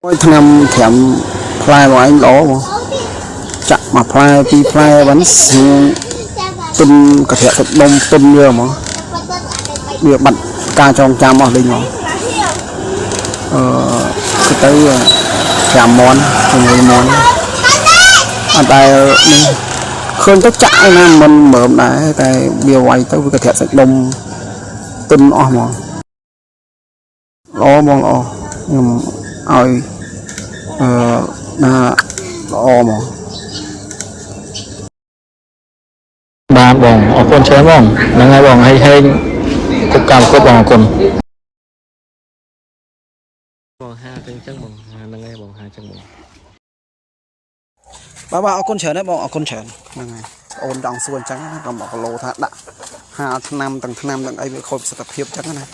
មួយឆ្នាំត្រាំផ្លែមកឯងល្អបងចាក់មួយផ្លែពីរផ្លែបានស្រួលទុនកធៈទឹកដុំទុនយកហ្មងវាបាត់ការចងចាំអស់លេងហ្មងអឺគឺទៅត្រាំមន់ជាមួយមន់អត់ដែលនេះឃើញទៅចាក់ឯណាមិនមើមដែរតែវាវាយទៅវាកធៈសាច់ដុំទុនអស់ហ្មងល្អហ្មងល្អខ្ញុំឲ្យ អឺណាល្អហ្មង បាទបងអរគុណច្រើនបងហ្នឹងហើយបងហេងហេងគ្រប់កម្មគ្រប់បងអរគុណបងហាទៅអញ្ចឹងបងហាហ្នឹងហើយបងហាអញ្ចឹងបង បាទបាទអរគុណច្រើនណាស់បងអរគុណច្រើនហ្នឹងហើយអូនចង់សួរអញ្ចឹងណាក៏មកគីឡូថាដាក់ហាលឆ្នាំទាំងឆ្នាំទាំងអីវាខូចប្រសិទ្ធភាពអញ្ចឹងណា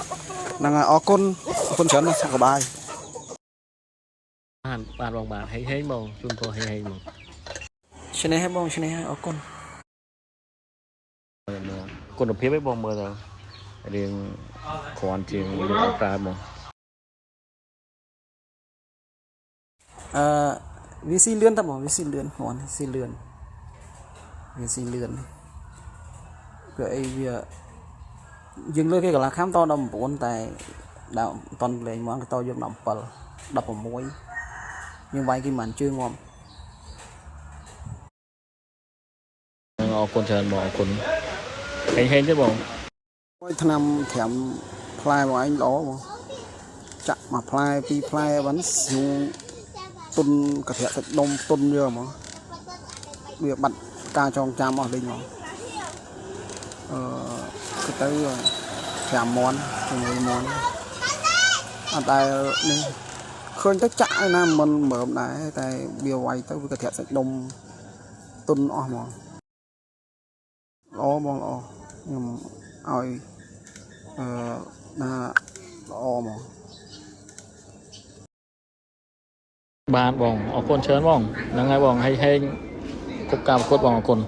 ហ្នឹងហើយអរគុណអរគុណច្រើនណាស់សុខសប្បាយ បាទបាទបងបាទហេងហេងបងជូនពរហេងហេងបង ឈ្នះហើយបងឈ្នះហើយអរគុណ គុណភាពឯងបងមើលទៅរៀងគ្រាន់ជាងយើងអត់ប្រើបង អឺវាស៊ីលឿនតើបងវាស៊ីលឿនគ្រាន់ស៊ីលឿនវាស៊ីលឿនគឺអីវាយើងលើកគេកន្លះខាំត19តែដល់តន់លេងមកគេតយើង17 16យើងវាយគេមិនជឿងាប់ ហ្នឹងអរគុណច្រើនបងអរគុណហេងហេងទេបង មួយឆ្នាំត្រាំផ្លែមកឯងល្អបងចាក់មួយផ្លែពីរផ្លែបានស្រួលទុនកធៈសាច់ដុំទុនយកហ្មងវាបាត់ការចងចាំអស់លេងហ្មងអឺគឺទៅត្រាំមន់ជាមួយមន់អត់ដែលនេះឃើញទៅចាក់ឯណាមិនមើមដែរតែវាវាយទៅវាកធៈសាច់ដុំទុនអស់ហ្មងល្អបងល្អខ្ញុំឲ្យ អឺណាល្អហ្មង បាទបងអរគុណច្រើនបងហ្នឹងហើយបងហេងហេងគ្រប់កម្មគ្រប់បងអរគុណ